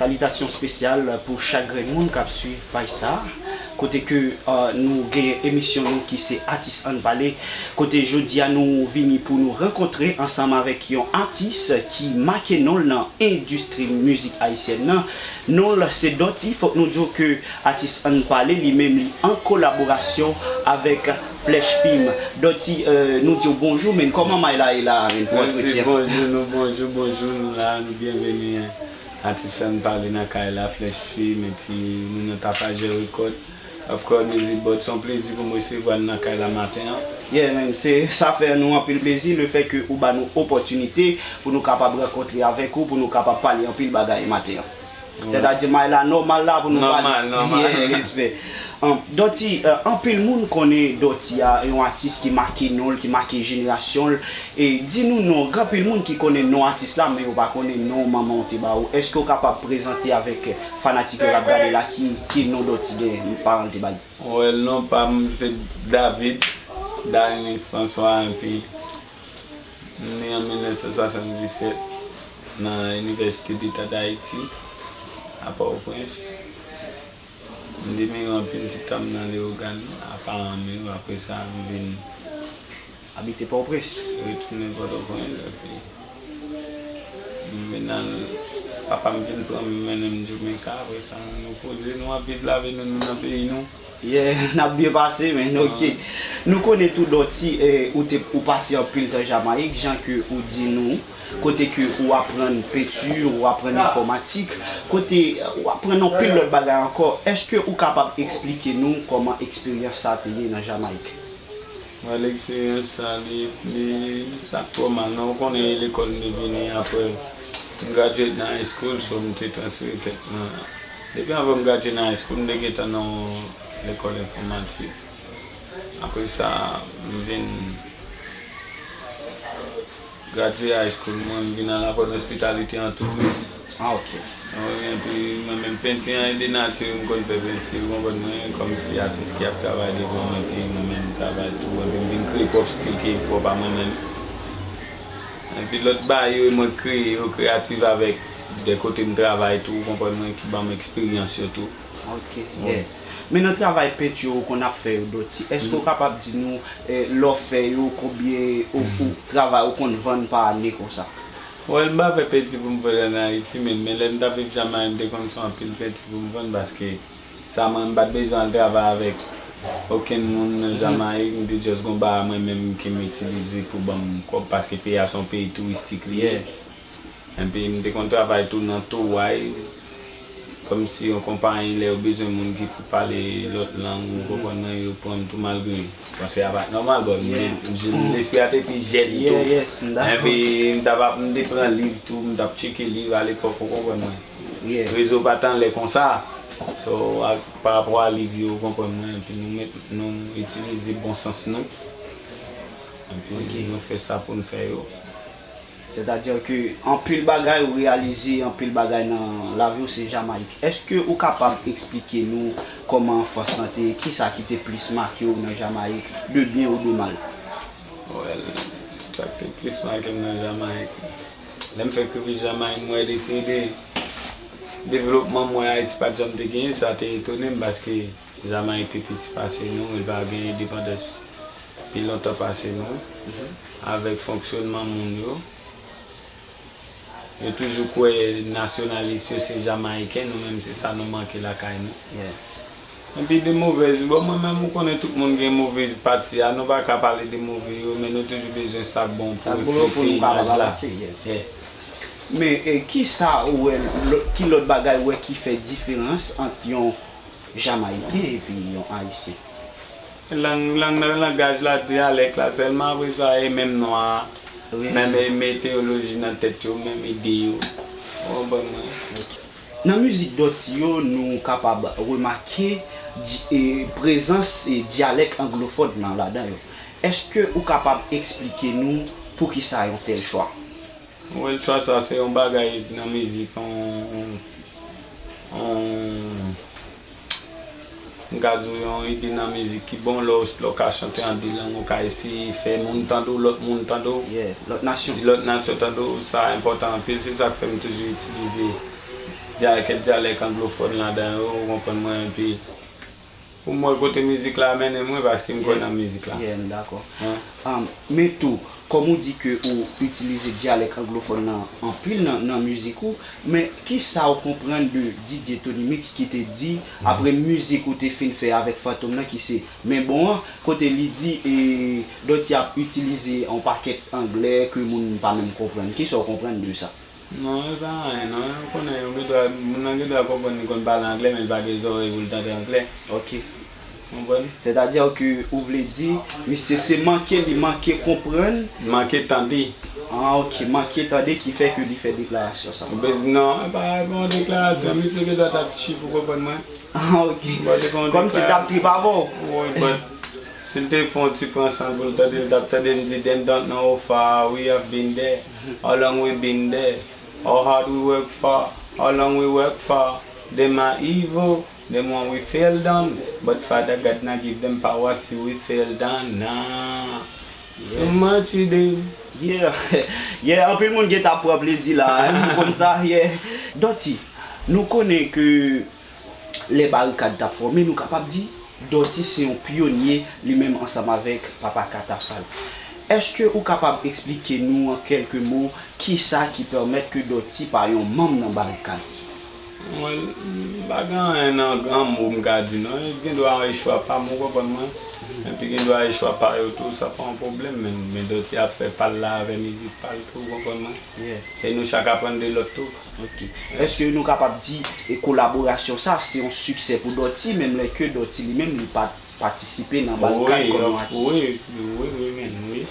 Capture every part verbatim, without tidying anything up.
Salitasyon espesyal pou chak grenn moun k ap swiv paj sa a, kote ke, eh, nou genyen emisyon nou ki se Atis Ann Pale, kote jodi a nou vini pou nou rankontre ansanm avèk yon atis ki make non l nan endistri mizik ayisyèn nan. Non l se Dutty. Fòk nou di w ke Atis Ann Pale li menm li an kolaborasyon avèk Flèch Fim. Dutty, eh, nou di w bonjou, men kòman may la ye la, men pou antretyen? Bonjou nou, bonjou, bonjou nou la, nou byenveni, en. Atis Ann Pale nan kay la, Flèch Fim, epi nou nan Tapajè Record. Of course, Music Board, se yon plezi pou m resevwa n nan kay la maten an. Yeah, man, se, sa fè nou anpil plezi, le fè ke ou ba nou opòtinite pou nou kapab rankontre avèk ou, pou nou kapab pale anpil bagay maten an. Sètadi, may la nòmal la pou nou pale. Nòmal, nòmal. Yeah, respè. An, Dutty, eh, anpil moun konnen Dutty a, yon atis ki make non l, ki make jenerasyon l. E di nou non, gen anpil moun ki konnen non atis la, men yo pa konnen non manman w te ba ou. Èske w kapab prezante avèk fanatik yo k ap gade la ki, ki non Dutty gen, paran l te ba l? Well, non pa m se David, Darines François, epi m ne an mil nèf san swasanndisèt nan Inivèsite Deta d Ayiti, a Pòtoprens. M demere anpil ti tan m nan Leyogàn, a paran m yo, apre sa, m vin abite Pòtoprens. Retounen Pòtoprens, epi m vin al, papa m vin pran m, mennen m Jamaica, apre sa, nou poze, nou ap viv lavi nou, nou nan peyi nou. Yeah, n ap byen pase, men, ok. Nou konnen tou, Dutty, eh, ou te, ou pase anpil tan Jamayik, jan ke ou di nou, kote ke ou aprann penti, ou aprann enfòmatik, kote, eh, ou aprann anpil lòt bagay ankò. Èske ou kapab eksplike nou kòman eksperyans sa te ye nan Jamayik? Well, eksperyans sa, li, li pa t twò mal, non. Ou konnen lekòl m te vini apre m graduate nan high school, so m te transfere tèt mwen. Depi anvan m graduate nan high school, m te gentan nan yon lekòl enfòmatik. Apre sa, m vin graduate high school, mwen, m vin al aprann ospitalite an touris. Ah, ok. Wi, epi mwen menm, penti an e de nati, m konn fè penti, ou konprann mwen, kòmsi atis ki ap travay devan mwen, epi mwen menm m travay tou, epi m vin kreye pwòp stil ki pwòp a mwen menm. Epi lòt bagay yo, mwen kreye yo, kreyatif avèk de kote m travay tou, ou konprann mwen, ki ban m eksperyans yo tou. Ok, yeah. Men nan travay penti ou konn ap fè yo, Dutty, èske ou kapab di nou, eh, lè w fè yo, konbyen ou, ou travay ou konn vann pa ane konsa? Well, m pa fè penti pou m vann ann Ayiti, men, men lè m t ap viv Jamayik, m te konn fè anpil penti pou m vann, paske sa mwen, m pa t bezwen al travay avèk okenn moun nan Jamayik, m te just gon bagay mwen menm ke m itilize pou ban m kòb, paske peyi a se yon peyi touristik li ye. Epi m te konn travay tou nan Tourwise, kòmsi yon konpayi, lè yo bezwen moun ki pou pale lòt lang, ou konprann mwen, yo pran m tou malgre franse a pa t nòmal, but m te, m, lespri a te pi jèn tou. Epi m t ap, m te pran liv tou, m t ap tcheke liv alepòk, ou konprann mwen. Rezo pa t anlè konsa. So, a, pa rapò a liv yo, ou konprann mwen, epi nou met, nou itilize bon sans nou. Epi nou fè sa pou n fè yo. Sètadi ke anpil bagay ou reyalize, anpil bagay nan lavi w se Jamayik. Èske ou kapab eksplike nou kòman anfans lan te ye? Kisa ki te plis make w nan Jamayik, de byen ou de mal? Well, sa k te plis make m nan Jamayik, lè m fèk rive Jamayik, m wè de seri de devlopman m wè Ayiti pa t janm te genyen, sa te etone m paske Jamayik te piti pase nou, li pa gen endepandans pi lontan pase nou, avèk fonksyònman moun yo. Yo toujou kwè nasyonalis yo se Jamayiken, nou menm se sa nou manke lakay nou. Epi de movèz, bon, mwen menm, ou konnen tout moun gen movèz pati a, nou pa ka pale de move yo, men nou toujou bezwen sa k bon pou reflete imaj la. Men, e, kisa ou wè, lò-, ki lòt bagay ou wè ki fè diferans ant yon Jamayiken epi yon Ayisyen? Lang, lang nan, langaj la, dyalèk la sèlman, apre sa, e menm non a, menm e meteyoloji nan tèt yo, menm ide yo. Ou konprann mwen? Nan mizik Dutty yo, nou kapab remake dj-, e, prezans, e, dyalèk anglofòn nan ladan yo. Èske ou kapab eksplike nou poukisa yon tèl chwa? Well, chwa sa se yon bagay nan mizik, yon, yon, yon, m ka di w yon ide nan mizik ki bon, lè w, lè w ka chante an de lang, ou ka eseye fè moun tande w, lòt moun tande w. Yeah, lòt nasyon. Lòt nasyon tande w, sa enpòtan anpil, se sa k fè m toujou itilize Dyalè, kèk dyalèk anglofòn ladan yo, ou konprann mwen, epi pou m wè kote mizik la mennen mwen, paske m kwè nan mizik la. Yeah, m dakò. Hein? Um, men tou, kòm ou di ke ou itilize dyalèk anglofòn nan anpil nan, nan mizik ou, men kisa ou konprann de D J Tony Mix ki te di, apre mizik ou te fin fè avèk Fantom nan ki se Men Bon an, kote li di e, Dutty ap itilize yon pakèt anglè ke moun pa menm konprann. Kisa ou konprann de sa? Non, e pa anyen, non. Ou konnen, yo gen dwa, moun nan gen dwa konprann li konn pale anglè, men li pa gen zòrèy pou l tande anglè. Ok. Konprann? Sètadi ke ou vle di, misye se manke, li manke konprann. Manke tande. Ah, ok, manke tande ki fè ke li fè deklarasyon sa. Ou bezwen, non, e pa, e pa yon deklarasyon, misye gen dwa t ap tchip, ou konprann mwen? Ah, ok. Mwen te konn Kòmsi l t ap trip avè w. Wi, but si l te fè yon ti pran san l pou l tande, l t ap tande m di, "Dem don't know how far we have been there, how long we been there, how hard we work for, how long we work for. Dem are evil, dem want we feel down, but Father God na give dem power si we feel down, nah." Yes. Much we do. Yeah. Yeah, anpil moun gen t ap pran plezi la, nou konn sa, yeah. Dutty, nou konnen ke lè Barikad t ap fòme, nou kapab di Dutty se yon pyonye li menm ansanm avèk Papa Katafal. Èske ou kapab eksplike nou an kèlke mo kisa ki pèmèt ke Dutty pa yon manm nan Barikad? Mwen, m pa gen anyen nan gran mo m ka di non. Gen dwa echwe pa m, ou konprann mwen? Epi gen dwa echwe pa yo tou, sa pa yon pwoblèm, men, men Dutty ap fè pa l la avè mizik pa l tou, ou konprann mwen? Yeah. E nou chak aprann de lòt tou. Ok. Èske nou kapab di e kolaborasyon sa se yon siksè pou Dutty, menm lè ke Dutty li menm li pa t patisipe nan Barikad kòm yon atis? Wi, wi, wi, men, wi.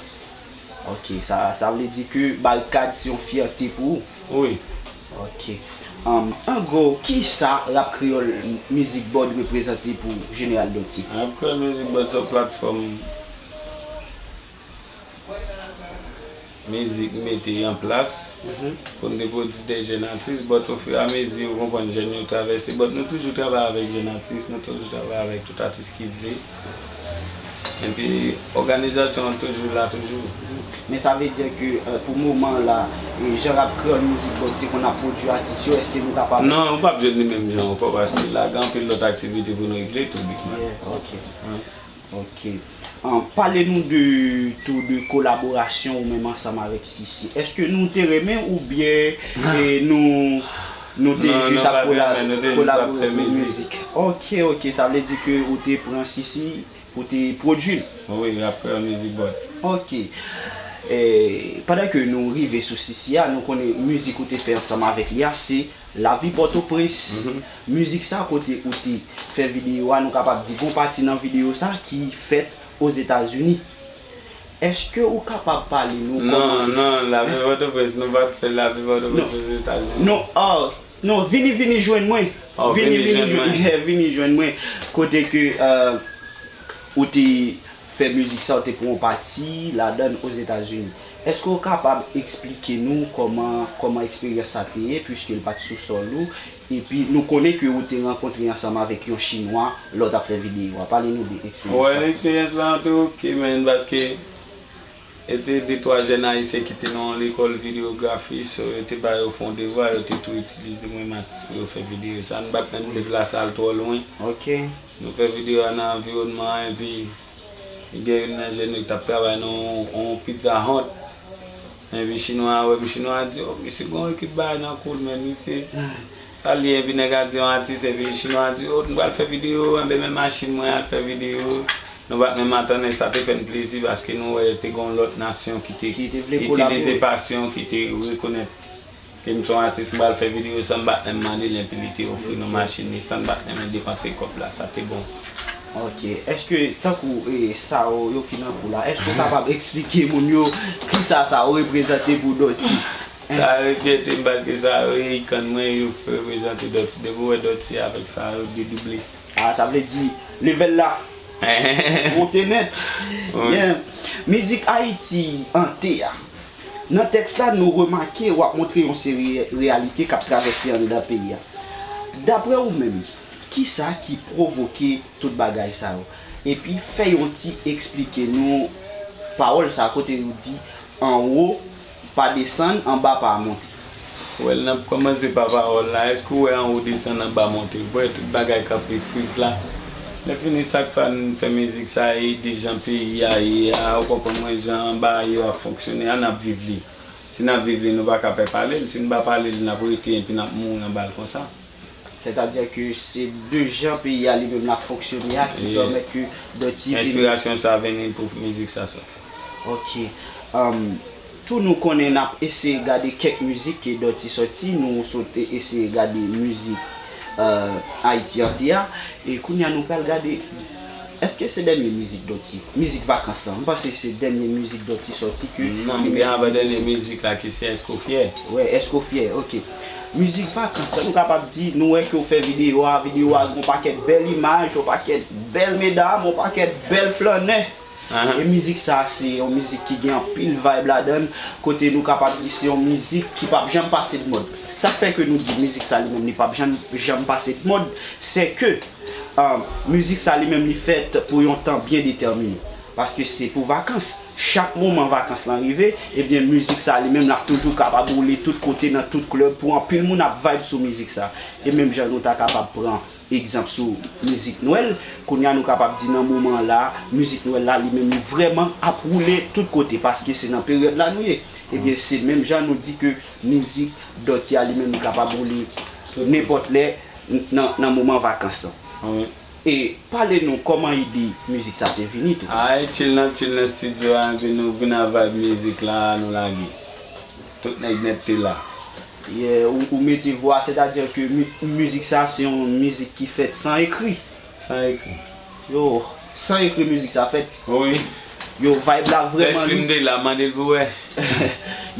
Ok, sa, sa vle di ke Barikad se yon fyète pou ou? Wi. Ok. Um, an gwo, kisa Rap Kreyòl Music Board reprezante pou Jeneral Dutty? Rap Kreyòl Music Board se yon platfòm mizik mete an plas pou n te pwodui de jèn atis, but ofiramezi, ou konprann, jèn yo travèse, but nou toujou travay avèk jèn atis, nou toujou travay avèk tout atis ki vle. Epi, òganizasyon an toujou la, toujou. Men sa vle di ke, euh, pou moman la, e jan Rap Kreyòl Music Board te konn ap pwodui atis yo, èske nou kapab... Non, ou p ap jwenn li menm jan ankò, paske la gen anpil lòt aktivite pou nou regle tou, big man. Yeah, ok. Wi. Ok. Ah, pale nou de, tou de kolaborasyon ou menm ansanm avèk Sisi. Èske nou te renmen oubyen, e, nou, nou te jis ap kola-, kolabore pou mizik? Ok, ok. Sa vle di ke ou te pran Sisi, ou te pwodui l? Wi, Rap Kreyòl Music Board. Ok. E, pandan ke nou rive sou Sisi a, nou konnen mizik ou te fè ansanm avèk li a, se Lavi Pòtoprens. Mizik sa kote ou te fè videyo a, nou kapab di gon pati nan videyo sa ki fèt Ozetazini. Èske ou kapab pale nou kòman... Non, non, Lavi Pòtoprens, nou pa t fè Lavi Pòtoprens Ozetazini. Non, ah, non, vini, vini jwenn mwen. Oh, vini, vini jwenn mwen. Vini jwenn mwen. Kote ke, euh, ou te fè mizik sa, ou te pran yon pati ladan l Ozetazini. Èske w kapab eksplike nou kòman, kòman eksperyans sa te ye, piske l pa t sou sòl ou, epi nou konnen ke ou te rankontre ansanm avèk yon chinwa lè w t ap fè videyo a? Pale nou de eksperyans sa. Well, eksperyans la te oke, man, paske e te de twa jèn ayisyen ki te nan yon lekòl videyografi, so yo te ba yo fè yon devwa, yo te tou itilize mwen mas pou yo fè videyo sa. Nou pa t menm deplase al twò lwen. Ok. Nou fè videyo a nan anviwònman an, epi gen youn nan jèn yo ki t ap travay nan yon, yon Pizza Hut. Epi chinwa a wè m, chinwa a di, "Oh, misye gen yon ekip bagay nan kou l, men misye, sa l ye?" Epi nèg la di yon atis, epi chinwa a di, "Oh, m pral fè videyo, enben men machin mwen al fè videyo." Nou pa t menm atann, e sa te fè n plezi, paske nou wè te gen yon lòt nasyon ki te itilize pasyon, ki te rekonèt ke m se yon atis, m pral fè videyo san m pa t menm mande l, epi li te ofri nou machin li san n pa t menm depanse kòb la, sa te bon. Ok. Èske, tankou, e, Sao yo ki nan kou la, èske w kapab eksplike moun yo kisa Sao reprezante pou Dutty? Sa yo enkyete m paske Sao yo e ikonn mwen, yo reprezante Dutty. Depi w wè Dutty avèk Sao, yo dedouble. Ah, sa vle di, level la monte nèt. Wi. Yeah. Mizik Ayiti ante a. Nan tèks la, nou remake w ap montre yon seri reyalite k ap travèse anndan peyi a. Daprè ou menm, kisa ki pwovoke tout bagay sa yo? Epi fè yon ti eksplike nou pawòl sa kote yo di, "Anwo pa desann, anba pa monte." Well, n ap kòmanse pa pawòl la. Èske w wè anwo desann anba monte? W wè tout bagay kanpe friz la. Lè fini, sa k fè n fè mizik sa, e de jan peyi a ye a, ou konprann mwen, jan bagay yo ap fonksyone a, n ap viv li. Si n ap viv li, nou pa ka pè pale l. Si n pa pale l, n ap rete epi n ap mouri anba l konsa. Sètadi ke se de jan peyi a li menm l ap fonksyone a ki pèmèt ke Dutty vin. Enspirasyon sa vini pou mizik sa sòti. Ok. Tou nou konnen n ap eseye gade kèk mizik ke Dutty sòti, nou sot eseye gade mizik Ayiti an te a, e kounye a nou pral gade èske se dènye mizik Dutty, mizik vakans lan, m panse se dènye mizik Dutty sòti ke. Non, m gen avè dènye mizik la ki se Èske w fyè? Wi, Èske w fyè, ok. Mizik vakans lan, nou kapab di, nou wè ke w fè videyo a, videyo a gen yon pakèt bèl imaj, yon pakèt bèl medam, yon pakèt bèl flannè. E mizik sa se yon mizik ki gen anpil vibe ladan l, kote nou kapab di se yon mizik ki p ap janm pase de mòd. Sa k fè ke nou di mizik sa li menm li p ap janm, janm pase de mòd, se ke mizik sa li menm li fèt pou yon tan byen detèmine. Paske se pou vakans. Chak moman vakans lan rive, ebyen mizik sa li menm l ap toujou kapab woule tout kote nan tout klèb pou anpil moun ap vibe sou mizik sa. E menm jan nou ta kapab pran egzanp sou mizik Nwèl, kounye a nou kapab di nan moman an la, mizik Nwèl la li menm li vrèman ap woule tout kote paske se nan peryòd la nou ye. Ebyen se menm jan nou di ke mizik Dutty a li menm li kapab woule nenpòt lè nan, nan moman vakans lan. E pale nou kòman ide mizik sa te vini tou. Ay, chill nan, chill nan estidyo a, epi nou vin a vibe mizik la, nou lage. Tout nèg nèt te la. Yeah, ou, ou mete vwa, sètadi ke mi, mizik sa se yon mizik ki fèt san ekri. San ekri. Yo, san ekri mizik sa fèt. Wi. Yo, vibe la vrèman. Fresh Film te la, mande l pou wè.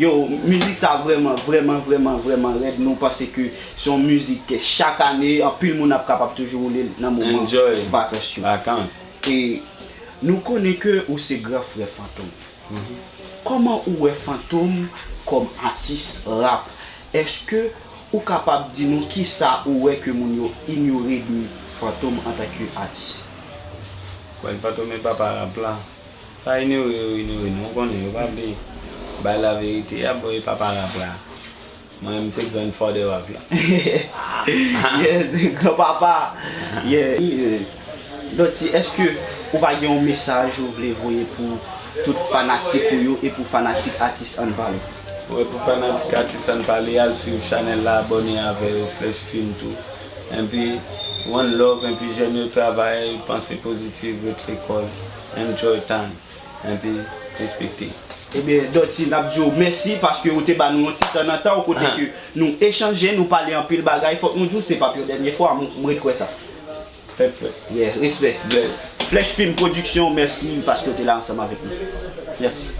Yo, mizik sa vrèman, vrèman, vrèman, vrèman rèd. Nou panse ke se yon mizik ke chak ane, anpil moun ap kapab toujou woule l nan moman vakans yo. Vakans. E nou konnen ke ou se gran frè Fantom. Kòman ou wè Fantom kòm atis rap? Èske ou kapab di nou kisa ou wè ke moun yo inyore de Fantom antanke atis? Kwè Fantom e papa rap la. Pa inyore yo inyore nou, ou konnen yo pa vle bay laverite, y ap voye papa rap la. Mwen menm se grandfather rap la. Yes, granpapa. Yeah. Dutty, èske ou pa gen yon mesaj ou vle voye pou tout fanatik ou yo e pou fanatik atis Ann Pale? Wi, pou fanatik atis Ann Pale, al swiv chanèl la, abòne avè yo, Fresh Film tou. Enpi, one love, enpi jèn yo travay, panse pozitif, ret lekòl, enjoy time. Enpi respekte. Ebyen, Dutty, n ap di w mèsi paske ou te ba nou yon ti tan nan tan w kote ke nou echanje, nou pale anpil bagay. Fòk nou di w se p ap yon dènye fwa, m, m ret kwè sa. Fèt fèt. Yeah, respè. Bless. Fresh Film Production, mèsi paske w te la ansanm avèk nou. Mèsi.